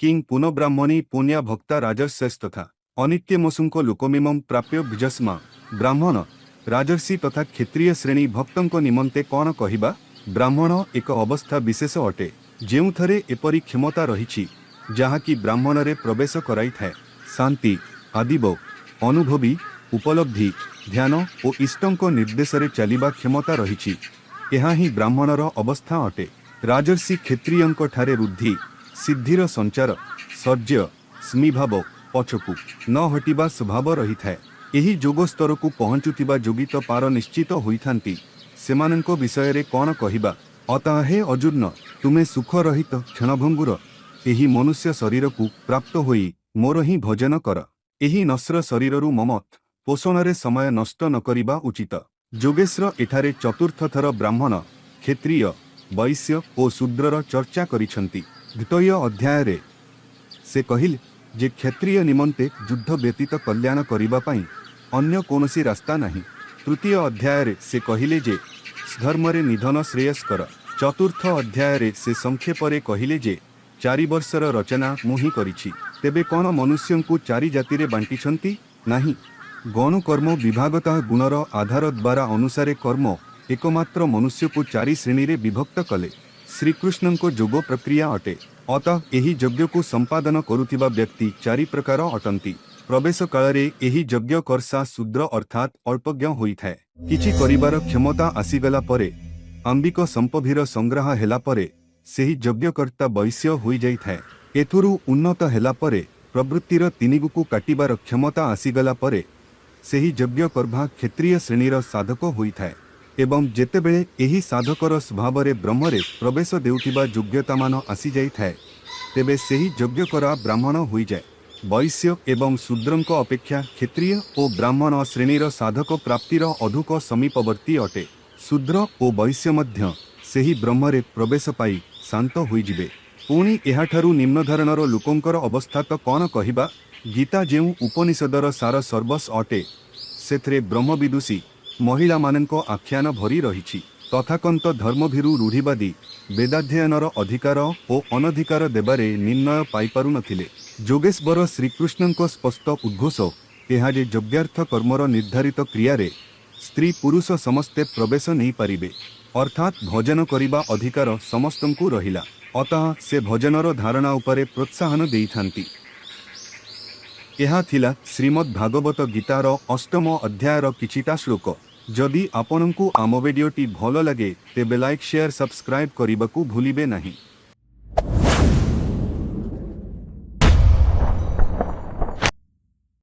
କିଂ ପୁନଃବ୍ରାହ୍ମଣେ ପୁଣ୍ୟା ଭକ୍ତା ରାଜର୍ଷୟସ୍ତଥା ଅନିତ୍ୟମସୁଖଂ ଲୋକମିମଂ ପ୍ରାପ୍ୟ ଭଜସ୍ବ ମାମ୍। ବ୍ରାହ୍ମଣ, ରାଜର୍ଷି ତଥା କ୍ଷତ୍ରିୟ ଶ୍ରେଣୀ ଭକ୍ତଙ୍କ ନିମନ୍ତେ କ'ଣ କହିବା? ବ୍ରାହ୍ମଣ ଏକ ଅବସ୍ଥା ବିଶେଷ ଅଟେ, ଯେଉଁଥିରେ ଏପରି କ୍ଷମତା ରହିଛି, ଯାହାକି ବ୍ରାହ୍ମଣରେ ପ୍ରବେଶ କରାଇଥାଏ। ଶାନ୍ତି, ଆଦିବ, ଅନୁଭବୀ, ଉପଲବ୍ଧି, ଧ୍ୟାନ ଓ ଇଷ୍ଟଙ୍କ ନିର୍ଦ୍ଦେଶରେ ଚାଲିବା କ୍ଷମତା ରହିଛି। ଏହା ହିଁ ବ୍ରାହ୍ମଣର ଅବସ୍ଥା ଅଟେ। ରାଜର୍ଷି କ୍ଷତ୍ରିୟଙ୍କ ଠାରେ ଋଦ୍ଧି, ସିଦ୍ଧିର ସଞ୍ଚାର, ଶୌର୍ଯ୍ୟ, ସ୍ମିଭାବ, ପଛକୁ ନ ହଟିବା ସ୍ୱଭାବ ରହିଥାଏ। ଏହି ଯୋଗ ସ୍ତରକୁ ପହଞ୍ଚୁଥିବା ଯୋଗୀ ତ ପାର ନିଶ୍ଚିତ ହୋଇଥାନ୍ତି। ସେମାନଙ୍କ ବିଷୟରେ କ'ଣ କହିବା? ଅତଃ ହେ ଅର୍ଜୁନ, ତୁମେ ସୁଖ ରହିତ କ୍ଷଣଭଙ୍ଗୁର ଏହି ମନୁଷ୍ୟ ଶରୀରକୁ ପ୍ରାପ୍ତ ହୋଇ ମୋର ହିଁ ଭଜନ କର। ଏହି ନଶ୍ୱର ଶରୀରରୁ ମମତ୍ୱ ପୋଷଣରେ ସମୟ ନଷ୍ଟ ନ କରିବା ଉଚିତ। ଯୋଗେଶ୍ୱର ଏଠାରେ ଚତୁର୍ଥ ଥର ବ୍ରାହ୍ମଣ, କ୍ଷତ୍ରିୟ, ବୈଶ୍ୟ ଓ ଶୂଦ୍ରର ଚର୍ଚ୍ଚା କରିଛନ୍ତି। ଦ୍ୱିତୀୟ ଅଧ୍ୟାୟରେ ସେ କହିଲେ ଯେ କ୍ଷତ୍ରିୟ ନିମନ୍ତେ ଯୁଦ୍ଧ ବ୍ୟତୀତ କଲ୍ୟାଣ କରିବା ପାଇଁ ଅନ୍ୟ କୌଣସି ରାସ୍ତା ନାହିଁ। ତୃତୀୟ ଅଧ୍ୟାୟରେ ସେ କହିଲେ ଯେ ସ୍ୱଧର୍ମରେ ନିଧନ ଶ୍ରେୟସ୍କର। ଚତୁର୍ଥ ଅଧ୍ୟାୟରେ ସେ ସଂକ୍ଷେପରେ କହିଲେ ଯେ 4 ବର୍ଷର ରଚନା ମୁଁ ହିଁ କରିଛି। ତେବେ କ'ଣ ମନୁଷ୍ୟଙ୍କୁ ଚାରି ଜାତିରେ ବାଣ୍ଟିଛନ୍ତି? ନାହିଁ। ଗୌଣ କର୍ମ ବିଭାଗତଃ ଗୁଣର ଆଧାର ଦ୍ୱାରା ଅନୁସାରେ କର୍ମ ଏକମାତ୍ର ମନୁଷ୍ୟକୁ ଚାରି ଶ୍ରେଣୀରେ ବିଭକ୍ତ କଲେ। ଶ୍ରୀକୃଷ୍ଣଙ୍କ ଯୋଗ ପ୍ରକ୍ରିୟା ଅଟେ। ଅତଃ ଏହି ଯଜ୍ଞକୁ ସମ୍ପାଦନ କରୁଥିବା ବ୍ୟକ୍ତି ଚାରି ପ୍ରକାର ଅଟନ୍ତି। ପ୍ରବେଶ କାଳରେ ଏହି ଯଜ୍ଞ କର୍ତ୍ତା ଶୂଦ୍ର ଅର୍ଥାତ୍ ଅଳ୍ପଜ୍ଞ ହୋଇଥାଏ। କିଛି କରିବାର କ୍ଷମତା ଆସିଗଲା ପରେ, ଆମ୍ବିକ ସମ୍ପତ୍ତିର ସଂଗ୍ରହ ହେଲା ପରେ ସେହି ଯଜ୍ଞକର୍ତ୍ତା ବୈଶ୍ୟ ହୋଇଯାଇଥାଏ। ଏଥିରୁ ଉନ୍ନତ ହେଲା ପରେ, ପ୍ରବୃତ୍ତିର ତିନିଗୁକୁ କାଟିବାର କ୍ଷମତା ଆସିଗଲା ପରେ ସେହି ଯଜ୍ଞକର୍ତ୍ତା କ୍ଷତ୍ରିୟ ଶ୍ରେଣୀର ସାଧକ ହୋଇଥାଏ ଏବଂ ଯେତେବେଳେ ଏହି ସାଧକର ସ୍ୱଭାବରେ ବ୍ରହ୍ମରେ ପ୍ରବେଶ ଦେଉଥିବା ଯୋଗ୍ୟତାମାନ ଆସିଯାଇଥାଏ, ତେବେ ସେହି ଯଜ୍ଞକର୍ତ୍ତା ବ୍ରାହ୍ମଣ ହୋଇଯାଏ। ବୈଶ୍ୟ ଏବଂ ଶୂଦ୍ରଙ୍କ ଅପେକ୍ଷା କ୍ଷତ୍ରିୟ ଓ ବ୍ରାହ୍ମଣ ଶ୍ରେଣୀର ସାଧକ ପ୍ରାପ୍ତିର ଅଧିକ ସମୀପବର୍ତ୍ତୀ ଅଟେ। ଶୂଦ୍ର ଓ ବୈଶ୍ୟ ମଧ୍ୟ ସେହି ବ୍ରହ୍ମରେ ପ୍ରବେଶ ପାଇ ଶାନ୍ତ ହୋଇଯିବେ। ପୁଣି ଏହାଠାରୁ ନିମ୍ନଧରଣର ଲୋକଙ୍କର ଅବସ୍ଥା ତ କ'ଣ କହିବା? ଗୀତା ଯେଉଁ ଉପନିଷଦର ସାର ସର୍ବସ୍ୱ ଅଟେ, ସେଥିରେ ବ୍ରହ୍ମବିଦୁଷୀ ମହିଳାମାନଙ୍କ ଆଖ୍ୟାନ ଭରି ରହିଛି। ତଥାକଥିତ ଧର୍ମଭୀରୁ ରୂଢ଼ିବାଦୀ ବେଦାଧ୍ୟୟନର ଅଧିକାର ଓ ଅନଧିକାର ଦେବାରେ ନିର୍ଣ୍ଣୟ ପାଇପାରୁନଥିଲେ। ଯୋଗେଶ୍ୱର ଶ୍ରୀକୃଷ୍ଣଙ୍କ ସ୍ପଷ୍ଟ ଉଦ୍ଘୋଷ ଏହା ଯେ ଯଜ୍ଞାର୍ଥ କର୍ମର ନିର୍ଦ୍ଧାରିତ କ୍ରିୟାରେ ସ୍ତ୍ରୀ ପୁରୁଷ ସମସ୍ତେ ପ୍ରବେଶ ନେଇପାରିବେ। ଅର୍ଥାତ୍ ଭଜନ କରିବା ଅଧିକାର ସମସ୍ତଙ୍କୁ ରହିଲା। ଅତଃ ସେ ଭଜନର ଧାରଣା ଉପରେ ପ୍ରୋତ୍ସାହନ ଦେଇଥାନ୍ତି। ଏହା ଥିଲା ଶ୍ରୀମଦ୍ ଭାଗବତ ଗୀତାର ଅଷ୍ଟମ ଅଧ୍ୟାୟର କିଛିଟା ଶ୍ଲୋକ। ଯଦି ଆପଣଙ୍କୁ ଆମ ଭିଡ଼ିଓଟି ଭଲ ଲାଗେ, ତେବେ ଲାଇକ୍, ସେୟାର, ସବସ୍କ୍ରାଇବ୍ କରିବାକୁ ଭୁଲିବେ ନାହିଁ।